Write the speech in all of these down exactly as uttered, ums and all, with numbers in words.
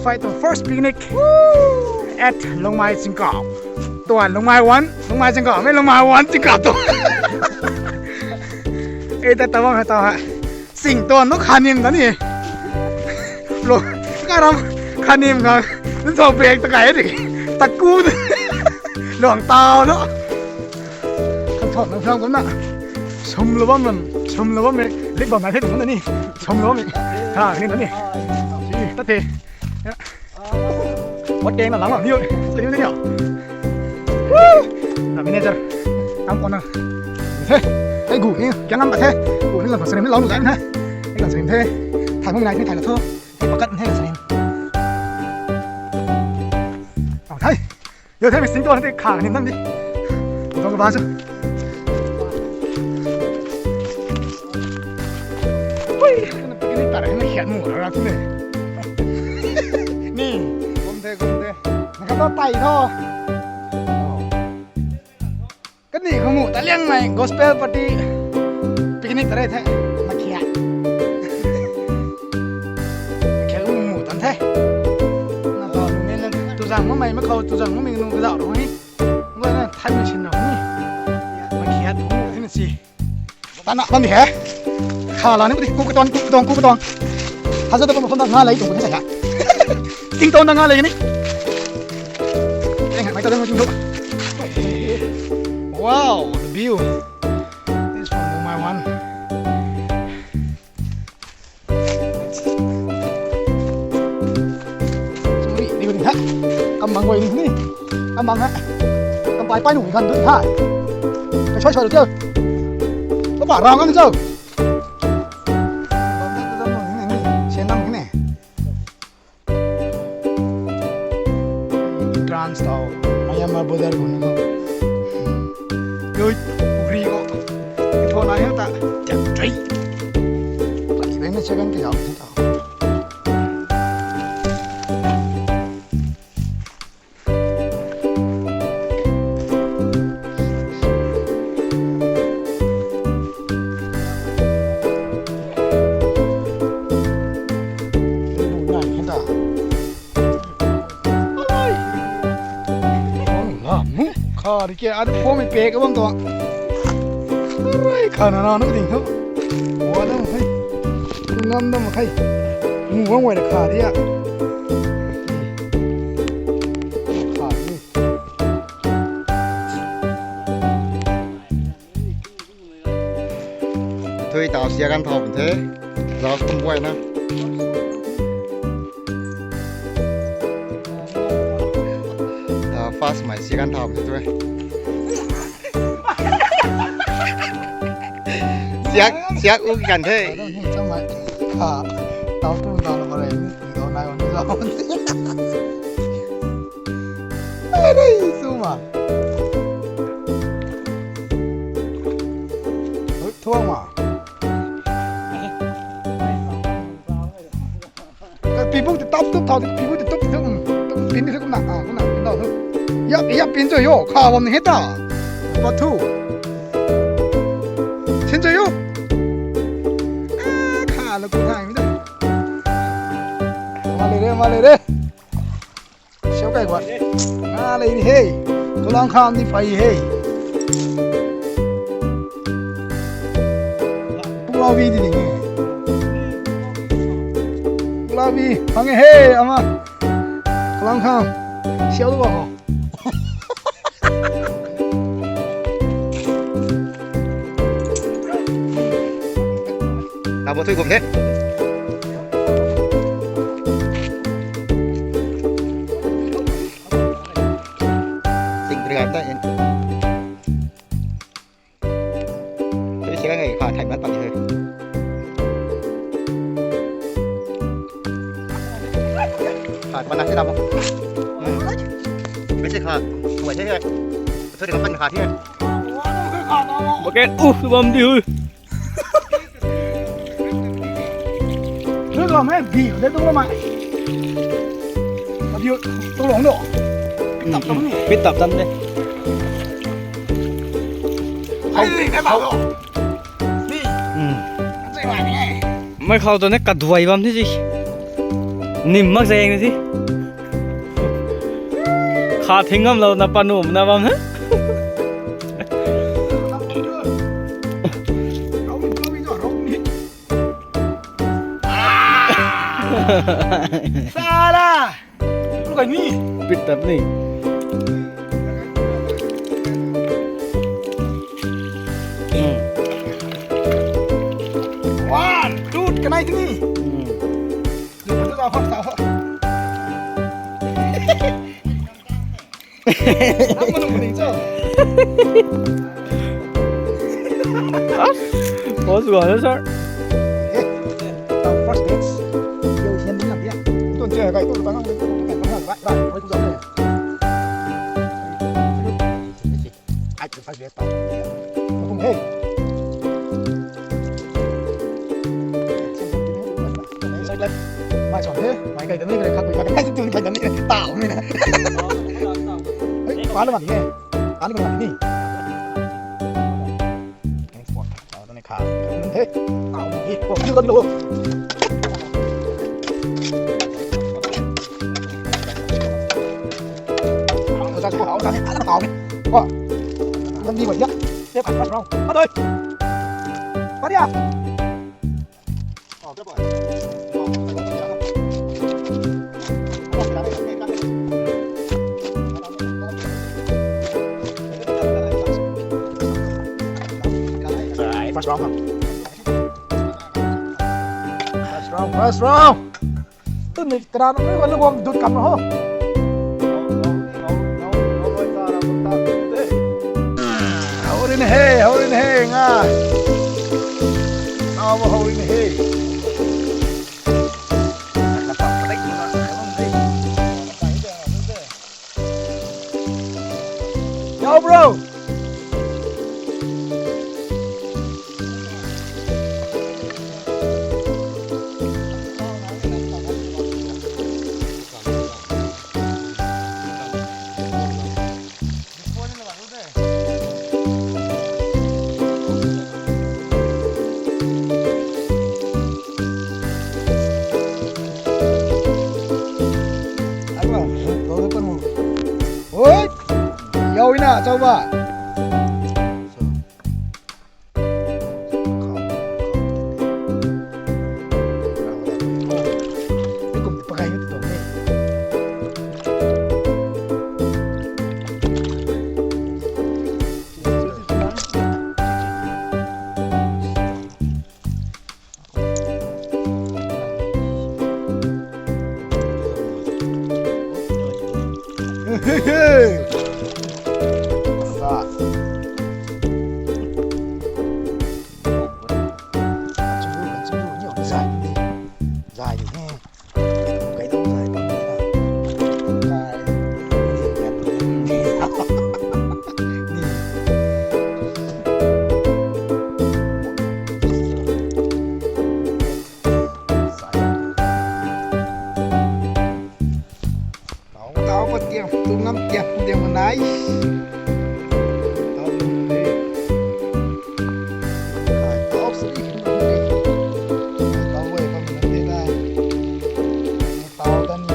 Fight the first picnic at Lungmai Chingkau. Tuan Lungmai one, Lungmai Chingkau, mei Lungmai one Chingkau tu. Ei ta tabang hai ta hai. Sing tuan nu khanim ta ni. Lo, karam khanim ka. Nu so bag ta kai di. Ta ku. Luang tau no. Kan thon na thang kum na. Sum lo bam ram, sum lo bam e. Lik bam na the kum na ni. Sum lo bam e. Ha, ni na ni. Si, ta the. Wat keng na lang ni. Ni ni. Woo! Na manager. Tam kona. Hey, hey gu ni. Kya ngam ta the. Gu ni lang sa srim ni lang lu zai na. Ni lang sa srim the. Thai mung nai ni thai la tho. Ni pakat ni la srim. Au thai. Yo thai mi sing to na te khang ni nam di. Dong ba su. Ui, na picnic ta re na khian mu ra tu ne. Ni, kum the, kum the. Na ka tai tho. Kani khamu ta liang nai gospel party picnic ta re the. Makhiat. Makhiat khamu tan the. Na to ni na tu zang ma mai ma khou tu zang ma ming nu ka dau ro ni. Ngoi na thai mi sin ro ni. Makhiat khamu ni si. Tana bam di he. Kha la ni ku di, ku ka tuang, ku ka tuang, ku ka tuang. Haza ta bam pham da nga lai tu ku ni sa ya. Ting ton da nga lai ni. Eng hai mai ta dang ting tu. Wow, the view. This is from my one. Sorry, di ni ha. Kam bang goi ni. Kam bang ha. Kam pai pai nu kan du ha. Ka choi choi lu tio. Ka ba rang kan tio. Sen nang ni. Entrance tau Myanmar border khou na. Yoi, pukhri khou. Tho na hian ta. Tiak trei. Pai bai na chagan ka yau ta. Kha di ke, a phone mi pek bam tuang. Rai kha na na nu ding thu. Wa dam khai. Ngam dam khai. Mu wang wai da kha di a. Kha di. Thui tau sia kan thau pun the. Zau kum guay na. Ah, fast mai sia kan thau pun the thui. Siak, siak u kan the. Chang mai. Kha. Tau tu zau na pare. Zau nai on zau. Ai, dai, su ma. Ui, thuang ma. Ka pibuk ti tap tup thau, pibuk ti tup ti tup, um, tup pin ti tup na, ah, kum na, pin tau tup. Yap, yap pin cho yo, kha bam ni he ta. Pa thu. Sin cho yo. Ah, kha lo ku thai mi da. Ma le re, ma le re. Siau kai guat. Nga lei ni he. Kalang kham ni phai he. Pulau vi di ni he. Pulau vi phang he ama. Kalang kham. Siau lu ba ho. Na bo thui gum the. Sing bri gam ta in. Thui se ngai kha thai mat pat ni he. Kha pat na se na bo. Mei se kha. Wai se he. Thui di kam pan kha the. Bucket, uh, bam di hui. Thui lo mei, bi de tu lo mei. Abi tu lo ndo. Tap tap ni. Bit tap tap de. Ai, ni ka ba lo. Ni. Hmm. Zai mai ni. Mei khou tu ne kaduai bam thi si. Nim mak zeng ni si. Kha thing ngam lou na panu na bam he. Sala. Lu kai ni. Bit tap ni. Hmm. One, two, kanai ni. Hmm. Lu kai ni, tau, tau. Nang manu mani cho. Pause gua na, sir. Eh, tau first batch. Yo, sian ding lang dia. Tuan che kai tu tang nang tu kai tang nang bai bai bai ku zam le. Ai, first batch tau. Kung he. Mai cham the, mai kai dam ni, khat kai dam ni, tau ni na. Ei, pa na man ni. Pa na man ni. Thanks for. Tau ni kha. He. Tau ni. Ko ni lo. Tau ni, tau ni. Tau ni. Ko. Kan di ba ya. Step kan wrong. Adoi. Paria. First round, first round, first round. Tu ni tara na mei wala guang dut kam na ho. Hau rin he, hau rin he, nga. Hau, hau rin he. Yo, bro. Oi! Yau ina, chau ba. Tau, tau, pat tiam, tu ngam tiam, tiam nai. Tau, tau, sri, tau, wei, tau, tau, tau, tau, tau,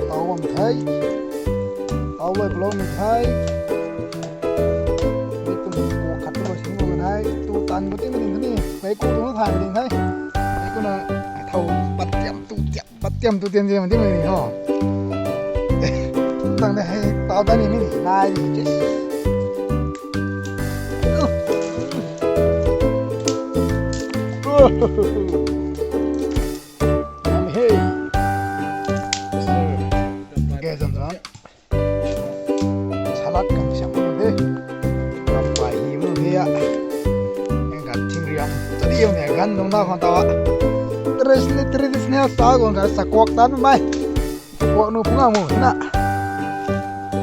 Tau bam the. Tau bam bam the. Mei kum ku khat tu sing bam the. Tu tan ko ti mei ding the ni. Mei ku tu thay mei ding the. Mei ku na thau pat tiam tu tiam. Pat tiam tu tiam tiam ti mei ding ho. Tang de hei tau ta ni mei ni nai ni. Nam hei. Sir. Ge zam zam. Salad kan siam de. Tadi yong ne gan nung na khang tawa. Traditional, traditional style gong ka sakuak tan mai. Sakuak nu phunga mu na.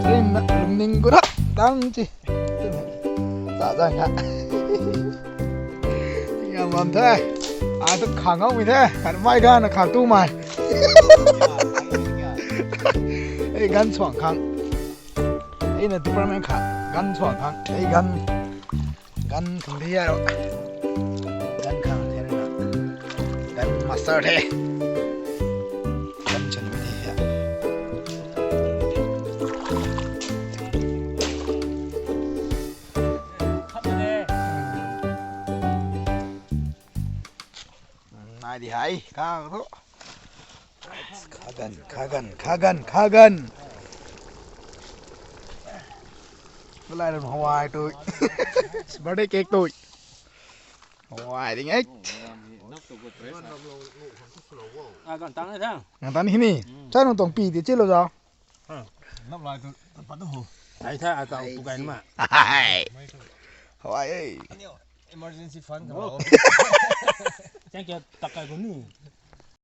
Rin na lungning gura tan chi. Sa zang ha. Ngam bam the. A tu khang ngau mi the. Kan mai gan na khang tu mai. Ei gan suang khang. Ei na department kha gan suang khang. Ei gan gan khang di aro. Gan khang di aro. Gan master the. Gan chan mi the. Nai di hai ka tu. Kagan, kagan, kagan, kagan. Lai ram Hawaii tu. Birthday cake tu. Hawaii ding eh. A gan tang e thang. Nang tan hini. Chai nung tong pi di chi lo zau. Nap lai tu pat tu ho. Ai tha a tau pu gan ma. Hai. Hawaii. Emergency fund ka lo. Thank you, takai ko ni.